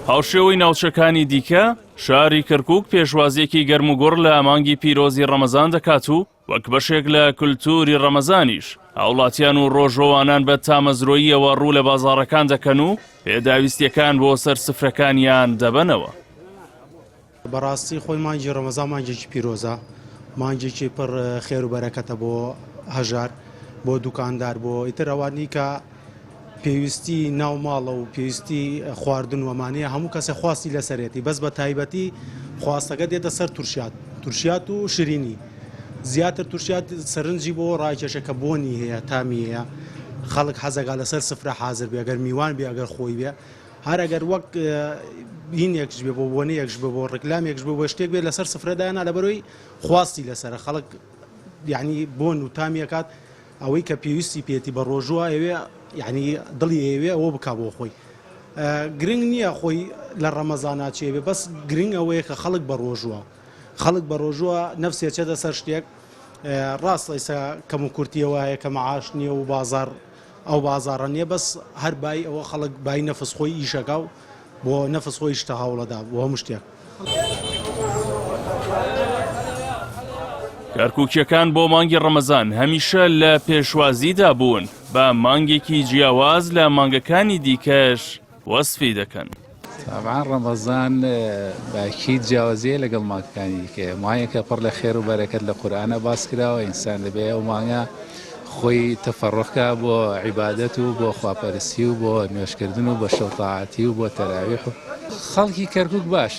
هاوشێوەی ناوچەکانی دیکە، شاری کەرکووک پێشوازییەکی گەرموگوڕ لە مانگی پیرۆزی ڕەمەزان دەکات و وەک بەشێک لە کولتووری ڕەمەزانیش، هاوڵاتیان و ڕۆژووانان بە تامەزرۆییەوە ڕوو لە بازاڕەکان دەکەن و پێداویستییەکان بۆ سەر سفرەکانیان دەبەنەوە. بەڕاستی خۆی مانگی ڕەمەزان مانگێکی پیرۆزە، مانگێکی پڕ خێر و بەرەکەتە بۆ هەژار، بۆ دوکاندار، بۆ ئیتر ئەوانەی کە پێویستی ناو ماڵە و پێویستی خواردن و ئەمانەیە هەموو کەسێ خواستی لەسەرێتی بەس بە تایبەتی خواستەکە دێتە سەر تورشیات تورشیات و شرینی زیاتر تورشیات سەرنجی بۆ ڕاکێشە کە بۆنی هەیە تامی هەیە خەڵک حەزەکا لەسەر سفرە حازر بێ گەر میوان بێ ئەگەر خۆی بێ هەر ئەگەر وەک هینێکش بێ بۆ بۆنەیەکش بێ بۆ ڕیکلامێکش بێ بۆ شتێک بێ لەسەر سفرە داینا لەبەرەوەی خواستی لەسەرە خەڵک یعنی بۆن و تامی ئەکات ئەوەی کە پێویستی پێێتی بە ڕۆژووە ئەوێ یعنی دڵی ئەوێ ئەوە بک بۆ خۆی گرنگ نییە خۆی لە ڕەمەزانا چێ بێ بەس گرنگ ئەوەیە کە خەڵک بە ڕۆژووە خەڵک بە ڕۆژووە نەفسێ چێتە سەر شتێک ڕاستە ئیسا کەم و کورتیەوە هەیە کە معاش نییە و بازار ئەو بازاڕە نییە بەس هەر بای ئەوە خەڵک بای نەفس خۆی ئیشەکا و بۆ نەفس خۆی شتە هەوڵەدا بۆ هەموو شتێک. کەرکوکیەکان بۆ مانگی ڕەمەزان هەمیشە لە پێشوازیدا بوون بە مانگێکی جیاواز لە مانگەکانی دیکەش وەسفی دەکەن. تەبعەن ڕەمەزان بە ئەکید جیاوازییە لەگەڵ مانگەکانی دیکە، مانگێکە پڕ لە خێر و بەرەکەت لە قورئانا باس کراوە، ئینسان دەبێ ئەو مانگە خۆی تەفەڕوغ کا بۆ عیبادەت و بۆ خواپەرستی و بۆ نوێژکردن و بۆ شەو تاعەتی و بۆ تەراویح و خەڵکی کەرکوک باش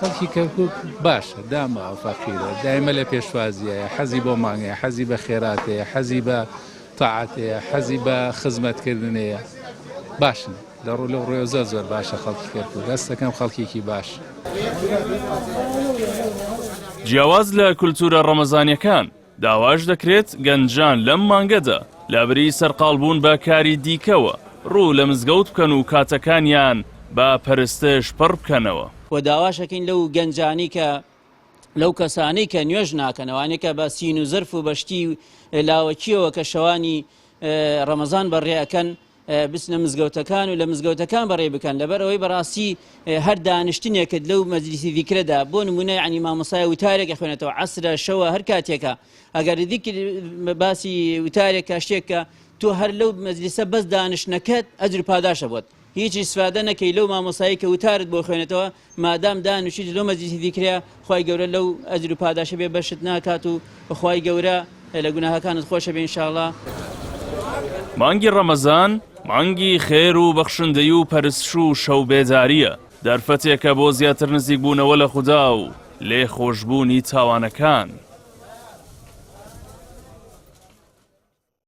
خەڵکی کەرکوک باشە داماوە فەقیرە دایمە لە پێشوازیایە حەزی بۆ مانگەیە حەزی بە خێراتەیە حەزی بە تاعەتەیە حەزی بە خزمەتکردنەیە باشن لە ڕوو لەو ڕوویەوە زۆر زۆر باشە خەڵکی کەرکوک هەست دەکەم خەڵکێکی باش. جیاواز لە کولتوورە ڕەمەزانیەکان، داواش دەکرێت گەنجان لەم مانگەدا لەبری سەرقاڵبوون بە کاری دیکەوە ڕوو لە مزگەوت بکەن و کاتەکانیان بە پەرستش پڕ بکەنەوە. وە داواش ئەکەین لەو گەنجانەی کە لەو کەسانەی کە نوێژ ناکەن ئەوانەی کە بە سین و زرف و بە شتی لاوەکیەوە کە شەوانی ڕەمەزان بەڕێ ئەکەن بچنە مزگەوتەکان و لە مزگەوتەکان بەڕێ بکەن لەبەر ئەوەی بەڕاستی هەر دانیشتنێکت لەو مەجلیسی ذیکرەدا بۆ نمونە یعنی مامۆستای وتارێک ئەخوێنێتەوە عەسرە شەوە هەر کاتێکە ئەگەر ذیکر باسی وتارێکە شتێکە تۆ هەر لەو مەجلیسە بەس دانیشتنەکەت ئەجر پاداشە بۆت هیچ ئیسفادە نەکەی لەو مامۆستایی کە وتارت بۆ خوێنێتەوە مادام دانیشتیت لەو مەجلیسی زیکرە خوای گەورە لەو ئەجر و پاداشە بێ بەشت ناکات و خوای گەورە لە گوناهەکانت خۆشە بێ ان شاءاللە. مانگی ڕەمەزان مانگی خێر و بەخشندەی و پەرستش و شەو بێداریە، دەرفەتێکە بۆ زیاتر نزیکبوونەوە لە خودا و لێخۆشبوونی تاوانەکان.